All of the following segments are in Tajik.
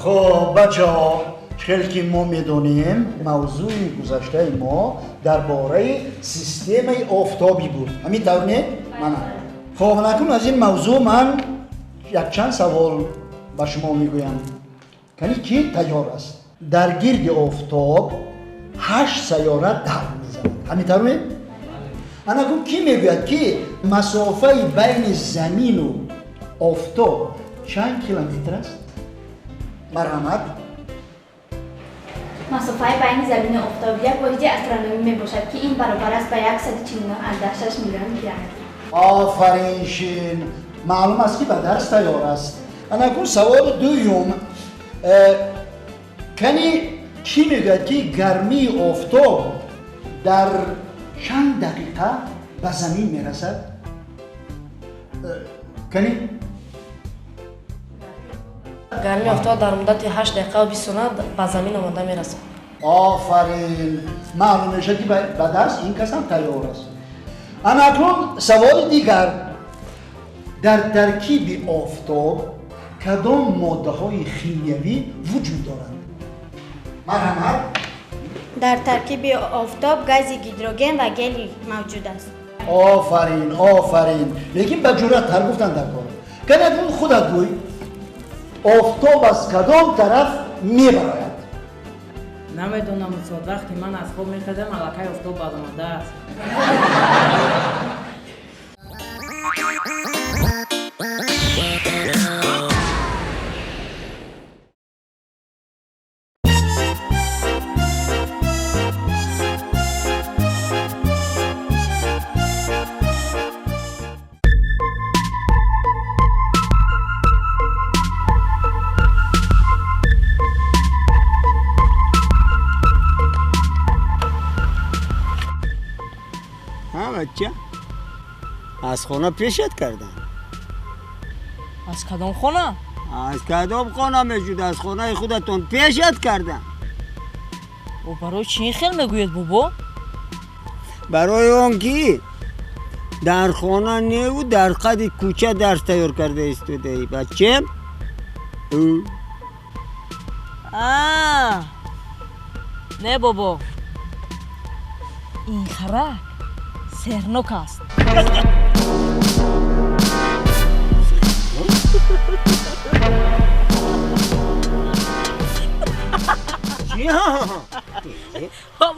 Хуб, бачаҳо, хел ки мо медонем, мавзӯи гузаштаи мо дар бораи системаи офтобӣ буд. Ҳамин тавр не? Мана. Хуб, накун аз ин мавзӯъ ман якчанд савол ба шумо мегӯям. Кани ки тайёр аст? Дар гирди офтоб 8 сайёра давр мезанад. Ҳамин тавр не? Анакун ки мегӯяд, ки масофаи байни замину офтоб чанд километр аст? Марҳамат. Масофаи байни замину офтоб як воҳиди астрономӣ мебошад, ки ин баробар аст ба 149,6 миллион километр. Офарин, шин. Маълум аст, ки ба дарс тайёр аст. Анакун саволи дуюм. Кани кӣ мегӯяд, ки гармии офтоб дар чанд дақиқа ба замин мерасад? Кани? Гармии офтоб дар муддати 8 дақиқаву 20 сония ба замин омода мерасад. Офарин. Маълум мешавад, ки ба дарс ин кас ҳам тайёр аст. Ана акнун саволи дигар. Дар таркиби офтоб кадом моддаҳои химиявӣ вуҷуд доранд? Марҳамат. Дар таркиби офтоб гази гидроген ва гелий мавҷуд аст. Офарин, офарин. Лекин ба ҷуръаттар гуфтан дар кор. Кани акнун худат гӯй, офтоб аз кадом тараф мебарояд? Намедонам, устод, вақте ман аз хоб мехезам, аллакай офтоб баромадааст. Бача, аз хона пешат кардан. Аз кадом хона? Аз кадом хона мешуд? Аз хонаи худатон пешат кардан. О, барои чӣ ин хел мегӯед, бобо? Барои он ки дар хона неву дар қади кӯча дарс тайёр карда истодаӣ, бачем. А, не, бобо, ин харак сеҳрнок аст.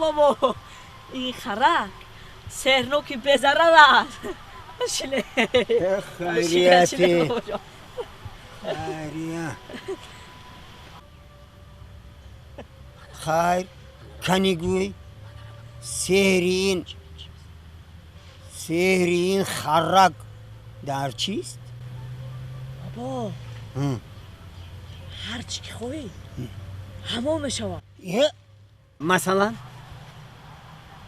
Бобо, ин харак сеҳрноки безарар аст. Шиле. Хайрияти. Хайрия. Хайр, кани гӯй, сеҳри ин сеҳри ин харак дар чист? Бобо, ҳар чӣ ки хоҳӣ, ҳамон мешавад. Масалан?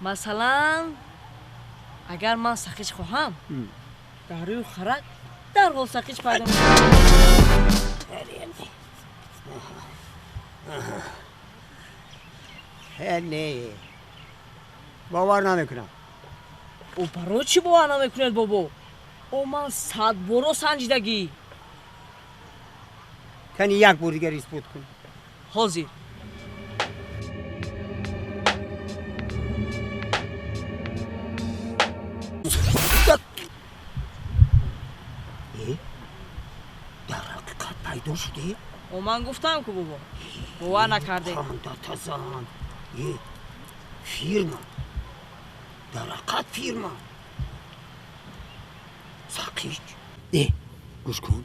Масалан, агар ман сақич хоҳам, дар рӯи харак дарҳол сақич пайдо мешавад. Не, бовар намекунам. О, барои чӣ бовар намекунед, бобо? О, ман 100 боро санҷидагӣ. Кани як бор дигар исбот кун. Ҳозир. Дар ҳақиқат пайдо шудӣ? О, ман гуфтам ку, бобо, бовар накардед. Хандатазан. Фирма, дар ҳақиқат фирма. Сақич. Гӯш кун,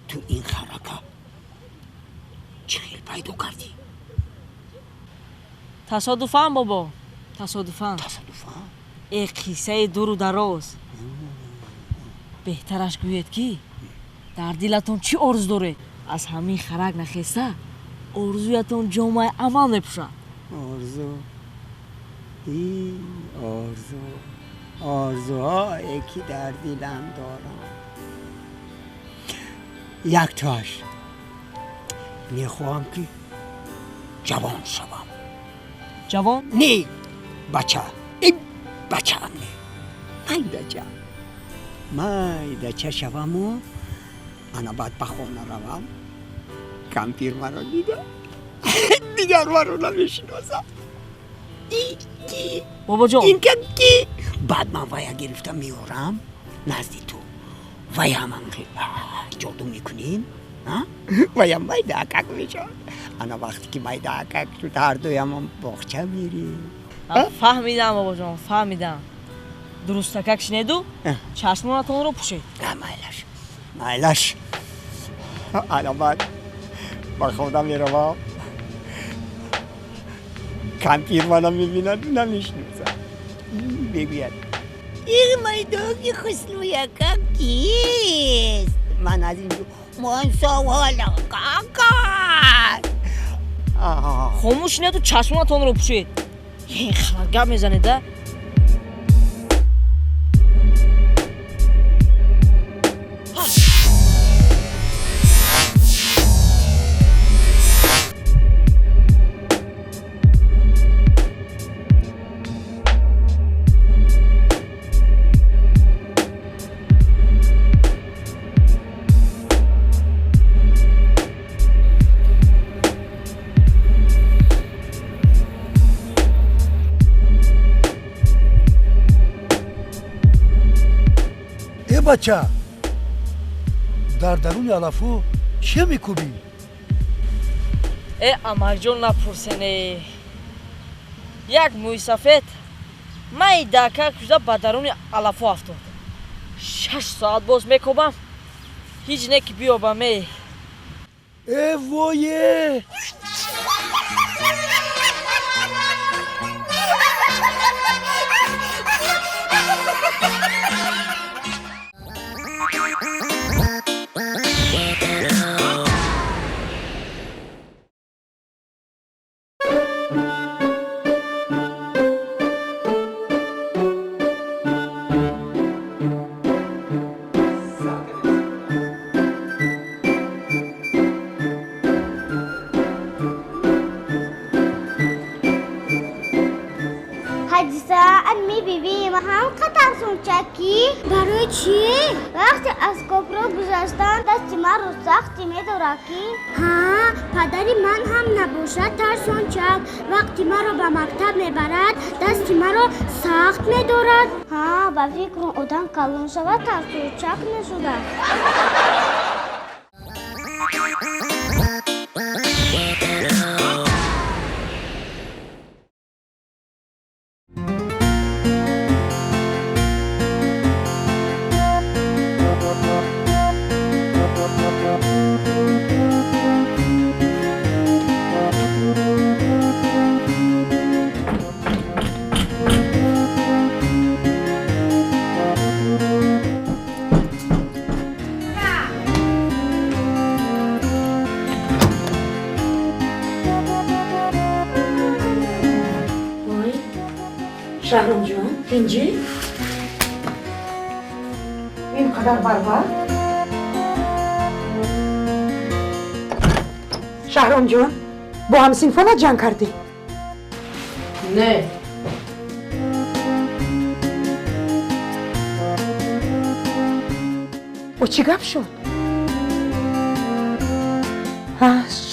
ту ин харака чӣ хел пайдо кардӣ? Тасодуфан, бобо, тасодуфан. Тасодуфан? Қиссаи дуру дароз. Беҳтараш гӯед, ки дар дилатон чӣ орзу доред? Аз ҳамин харак нахеста орзуятон ҷомаи амал мепӯшад. Орзу, орзу, орзуҳое ки дар дилам дорам, яктоаш мехоҳам, ки ҷавон шавам. Ҷавон? Не, бача, бачаам не, майдача, майдача шаваму ана баъд ба хона равам, Кампир маро дида дигар маро намешиносад. Бобоҷон, ин ки баъд ман вая гирифта меорам назди ту, ваямам ҷоду мекунем, ваям майдаакак мешавад. Ана вақте ки майдаакак шуд, ҳардуямон боғча мерем. Фаҳмидам, бобоҷон, фаҳмидам. Дурустакак шинеду чашмонатонро пӯшед. Майлаш, майлаш. Ана ман ба хона меравам, кампир мана мебинад, намешиносад, мегӯяд: ин майдоки хуснуякак кист? Ман аз инҷо ман саволакака. Хомӯш шинеду чашмонатонро пӯшед. Ин гап мезанеда. Бача, дар даруни алафҳо чӣ мекӯбӣ? Э, амакҷон, напурсене. Як мӯйсафед майдакак шуда ба даруни алафҳо афтод. 6 соат боз мекобам, ҳеҷ не ки биёбам е. Э, вое! Тарсончакӣ барои чӣ? Вақте аз копро гузаштан, дасти маро сахт медорад ки. Ҳа, падари ман ҳам набошад тарсончак. Вақти маро ба мактаб мебарад, дасти маро сахт медорад. Ҳа, ба фикру одам калон шавад, тарсончак мешудад. Шаҳромҷон, тинҷӣ? Ин қадар барвақт? Шаҳромҷон, бо ҳамсинфонат ҷанг кардӣ? Не. О, чӣ гап шуд?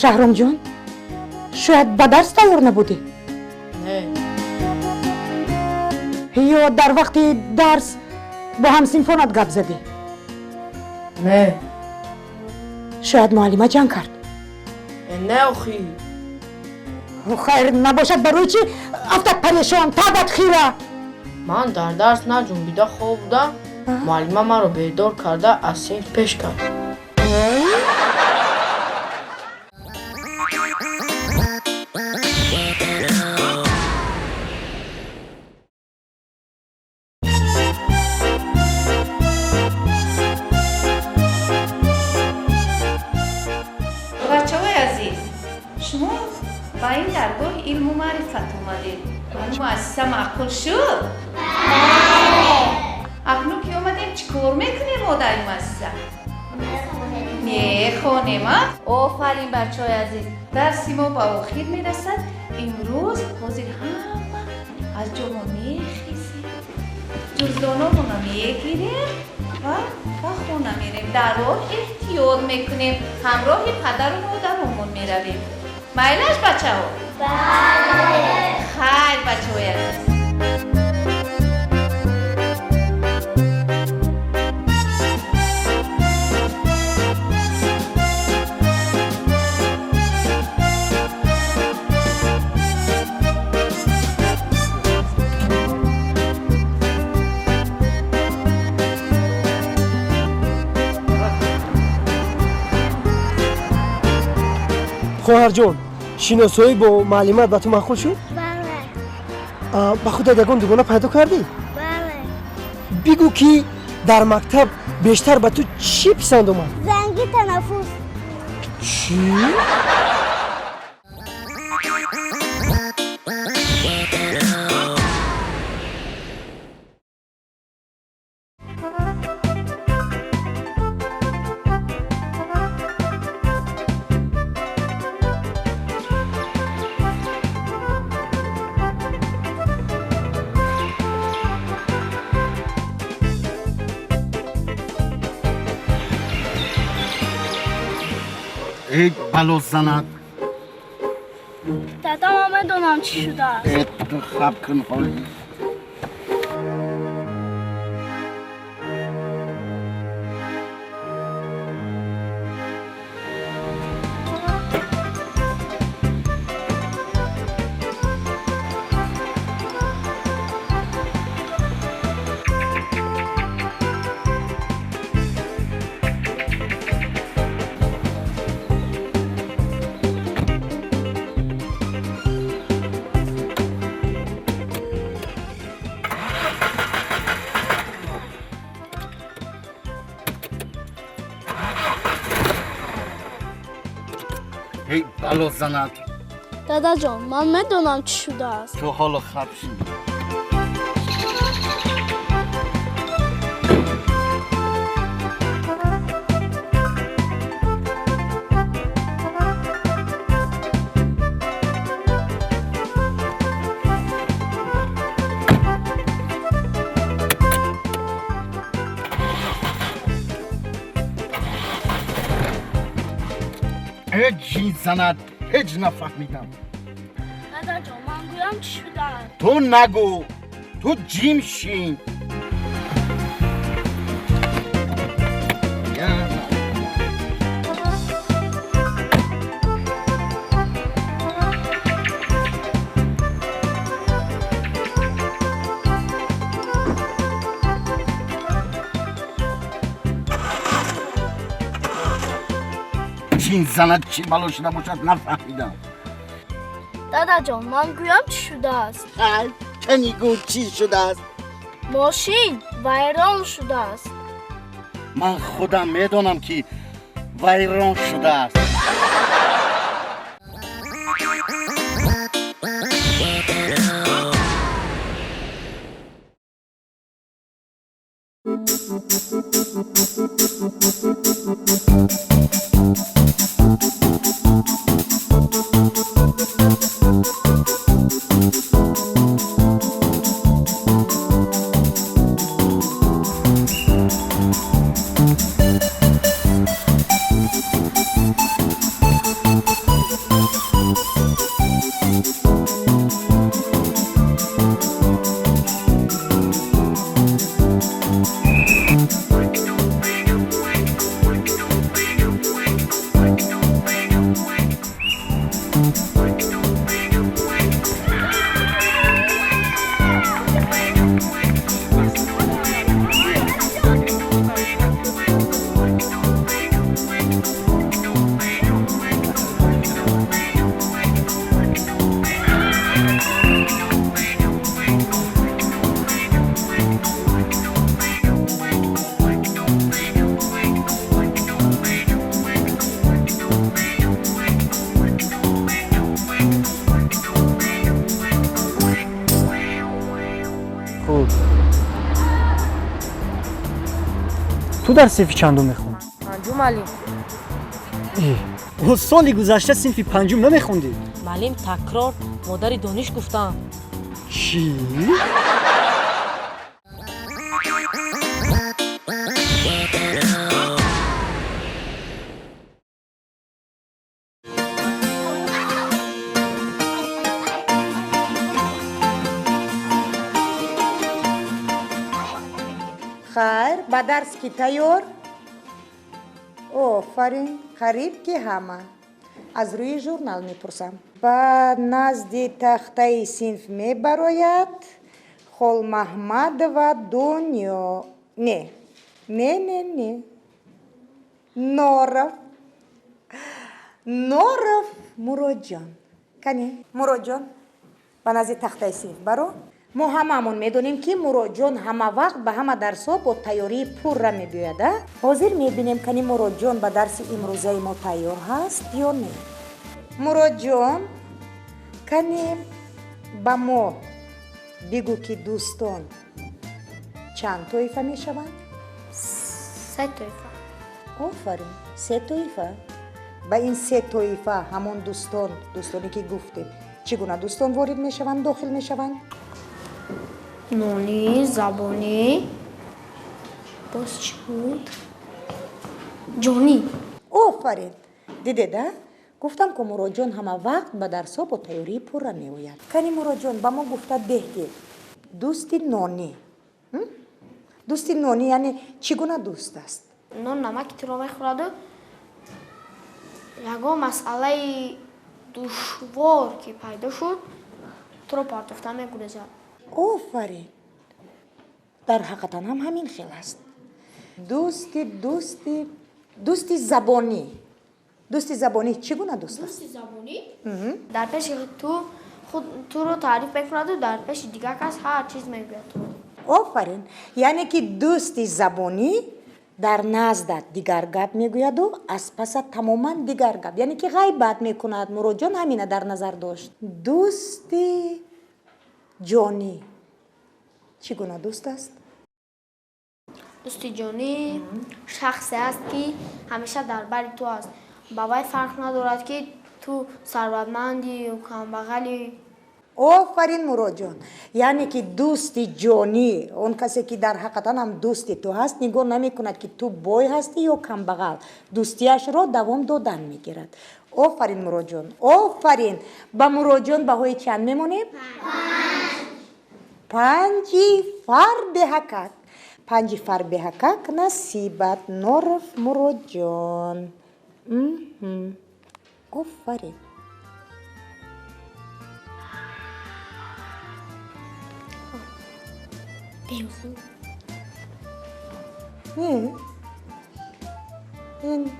Шаҳромҷон, шояд ба дарс тайёр набудӣ? Не. Ё дар вақти дарс бо ҳамсинфонат гап задӣ? Не. Шояд муаллима ҷанг кард? Не, охи. Хайр набошад, барои чӣ афтад парешон, табат хира? Ман дар дарс наҷунбида хоб будам, муаллима маро бедор карда аз синф пеш кард. Бачаҳои азиз, шумо ба ин даргоҳи илму маърифат омадед. Муассиса маъқул шуд? Акнун ки омадем, чӣ кор мекунем мо дар ин муассиса? Мехонем, а? Офарин, бачаҳои азиз, дарси мо ба охир мерасад. Имрӯз ҳозир ҳама аз ҷомо мехезем, ҷуздономона мегирем ва ба хона мерем. Дар роҳ эҳтиёт мекунем, ҳамроҳи падару модаромон. мактабамон меравем. Майлаш бачаҳо? Бале. Хайр, бачаҳои азиз. Хоҳарҷон, шиносоӣ бо муаллимат ба ту маъқул шуд? Бале. Ба худат ягон дугона пайдо кардӣ? Бале. Бигӯ, ки дар мактаб бештар ба ту чӣ писанд омад? Занги танаффус. Чӣ? Эй, бало занад. Дада, ман медонам чӣ шудааст. Э, ту хаб кун ҳоли. Эй, бало занад. Дадаҷон, ман медонам чӣ шудааст. Ту ҳоло хаб шин. Ҳеҷ чиз занад, ҳеҷ нафаҳмидам. Дадаҷон, ман гӯям чӣ шудааст. Ту нагӯ, ту ҷим шин. Чин занад, чӣ бало шуда бошад, нафаҳмидам. Дадаҷон, ман гӯям чӣ шудааст. Ҳай, кани гӯ, чӣ шудааст? Мошин вайрон шудааст. Ман худам медонам, ки вайрон шудааст. Ту дар синфи чандум мехонӣ? Панҷум, маълим. Соли гузашта синфи панҷум намехондӣ? Маълим, такрор модари дониш гуфтам. Чӣ? дарс ки тайёр? Офарин, қариб ки ҳама. Аз рӯи журнал мепурсам. Ба назди тахтаи синф мебарояд Холмаҳмадова Дунё. Не, не, не, не. Норов. Норов Муроджон. Кани, Муроджон, ба назди тахтаи синф баро. Мо ҳамаамон медонем, ки Муроджон ҳама вақт ба ҳама дарсҳо бо тайёрии пурра мебиёяд. А ҳозир мебинем, кани Муроджон ба дарси имрӯзаи мо тайёр ҳаст ё не. Муроджон, кани ба мо бигӯ, ки дӯстон чанд тоифа мешаванд? Се тоифа. Офарин, се тоифа. Ба ин се тоифа ҳамон дӯстон, дӯстоне ки гуфтем, чӣ гуна дӯстон ворид мешаванд, дохил мешаванд? Нони, забонӣ, боз чӣ буд? Ҷонӣ. Офарин, дидед, а? Гуфтам, ку Муроджон ҳама вақт ба дарсҳо бо тайёрии пурра меояд. Кани, Муроджон, ба мо гуфта деҳ, ки дӯсти нонӣ, дӯсти нонӣ яъне чӣ гуна дӯст аст? Нон намаки туро мехӯраду ягон масъалаи душвор ки пайдо шуд, туро партофта мегурезад. Офарин, дар ҳақиқатан ҳам ҳамин хел аст. Дӯсти, дӯсти, дӯсти забонӣ, дӯсти забонӣ чӣ гуна дӯст аст? Дӯсти забонӣ дар пеши ту худ туро таъриф мекунаду дар пеши дигар кас ҳар чиз мегӯяд. Офарин, яъне ки дӯсти забонӣ дар наздат дигар гап мегӯяду аз пасат тамоман дигар гап, яъне ки ғайбат мекунад. Муроджон ҳамина дар назар дошт. Дӯсти ҷонӣ чӣ гуна дӯст аст? Дӯсти ҷонӣ шахсе аст, ки ҳамеша дар бари ту аст. Ба вай фарқ надорад, ки ту сарватмандӣ ё камбағалӣ. Офарин, Муроджон, яъне ки дӯсти ҷонӣ он касе, ки дар ҳақиқатан ҳам дӯсти ту ҳаст, нигоҳ намекунад, ки ту бой ҳастӣ ё камбағал, дӯстиашро давом додан мегирад. Офарин, Муроджон, офарин. Ба Муроджон баҳои чанд мемонем? Панҷи фарбеҳакак. Панҷи фарбеҳакак насибат, Норов Муроджон. Офарин. Не, ин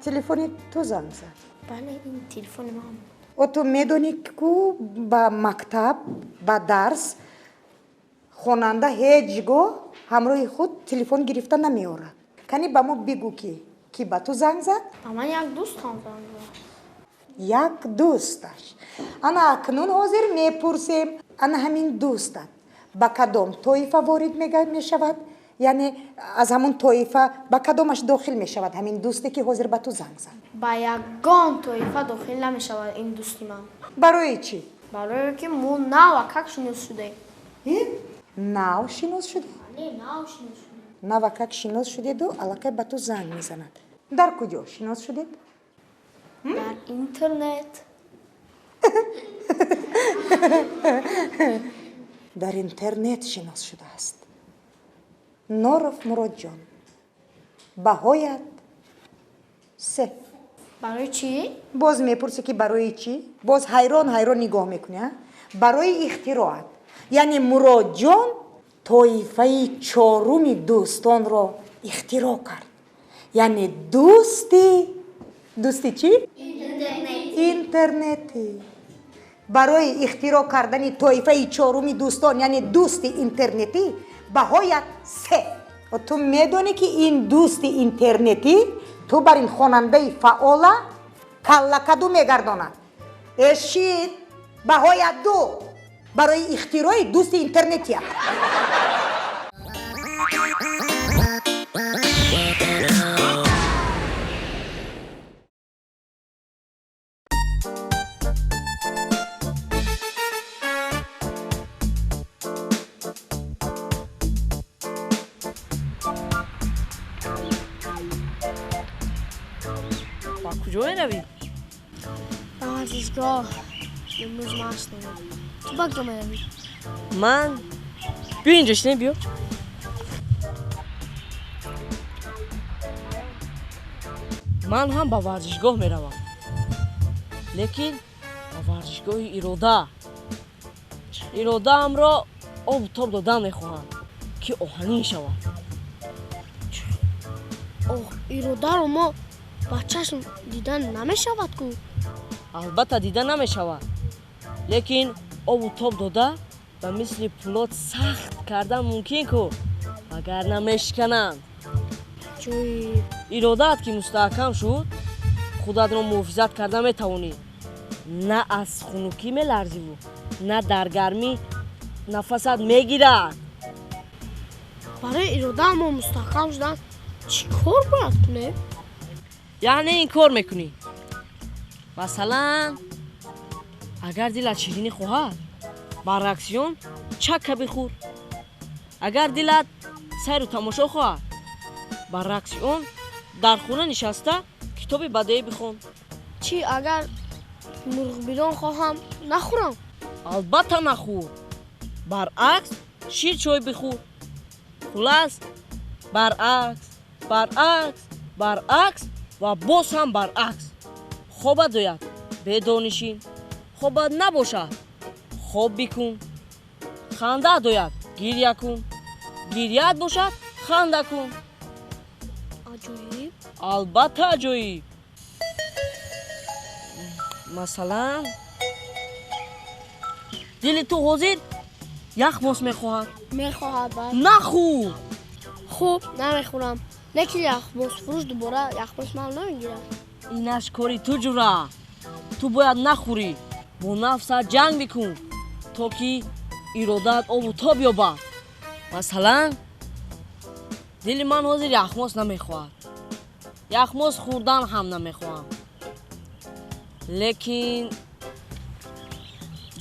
телефони ту занг зад? Бале, ин телефони ман. О, ту медонӣ, ку ба мактаб, ба дарс хонанда ҳеҷ гоҳ ҳамроҳи худ телефон гирифта намеорад. Кани ба мо бигӯ, ки кӣ ба ту занг зад? Ба ман як дӯстам занг зад. Як дӯсташ. Ана акнун ҳозир мепурсем, ана ҳамин дӯстат ба кадом тоифа ворид мешавад, яъне аз ҳамон тоифа ба кадомаш дохил мешавад ҳамин дӯсте, ки ҳозир ба ту занг зад? Ба ягон тоифа дохил намешавад ин дӯсти ман. Барои чӣ? Барое ки мо навакак шинос шудем. Нав шинос шудед? Бале, нав шинос шудем. Навакак шинос шудеду аллакай ба ту занг мезанад. Дар куҷо шинос шудед? Дар интернет. Дар интернет шинос шудааст. Норов Муроджон, баҳоят се. Барои чӣ? Боз мепурсӣ, ки барои чӣ? Боз ҳайрон ҳайрон нигоҳ мекунӣ, а? Барои ихтироат. Яъне Муроджон тоифаи чоруми дӯстонро ихтироъ кард, яъне дӯсти, дӯсти чӣ? Интернетӣ. Барои ихтироъ кардани тоифаи чоруми дӯстон, яъне дӯсти интернетӣ, баҳоят се. Ту медонӣ, ки ин дӯсти интернетӣ ту бар ин хонандаи фаъола каллакаду мегардонад. Эшид, баҳоят ду барои ихтирои дӯсти интернетия. Ба куҷо меравӣ? Ба варзишгоҳ. Имрӯз машқ дорам. Ту ба куҷо меравӣ? Ман, биё инҷо шине, биё. Ман ҳам ба варзишгоҳ меравам, лекин ба варзишгоҳи ирода. Иродаамро обу тоб додан мехоҳам, ки оҳанин шавад. Оҳ, иродаро мо ба чашм дида намешавад ку? Албатта дида намешавад, лекин обу тоб дода ба мисли пӯлод сахт кардан мумкин ку, вагарна мешикананд. Ҷоиб. Иродаат ки мустаҳкам шуд, худатро муҳофизат карда метавонӣ. На аз хунукӣ меларзиву, на дар гармӣ нафасат мегирад. Барои иродаамон мустаҳкам шудан чӣ кор бояд кунем? Яъне ин кор мекунӣ. Масалан, агар дилат ширинӣ хоҳад, баръакси он чакка бихӯр. Агар дилат сайру тамошо хоҳад, баръакси он дар хона нишаста китоби бадеӣ бихон. Чӣ агар мурғбирон хоҳам, нахӯрам? Албатта нахӯр. Баръакс ширчой бихӯр. Хулас, баръакс, баръакс, баръакс ва боз ҳам баръакс. Хобат ояд, бедор нишин. Хобат набошад, хоб бикун. Хандаат ояд, гирья кун. Гирьяат бошад, ханда кун. Аҷоиб. Албатта аҷоиб. Масалан, дили ту ҳозир яхмос мехоҳад. Мехоҳад, бале. Нахӯр. Хуб, намехӯрам. Лекин яхмосфурӯш дубора яхмос ман намегирад. Инаш кори ту, ҷура. Ту бояд нахӯрӣ. Бо нафсат ҷанг бикун, то ки иродаат обу тоб ёбад. Масалан, дили ман ҳозир яхмос намехоҳад. Яхмос хӯрдан ҳам намехоҳам. Лекин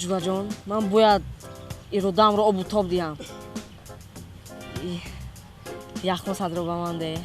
ҷураҷон, ман бояд иродаамро обу тоб диҳам. Яхмосатро ба ман деҳ.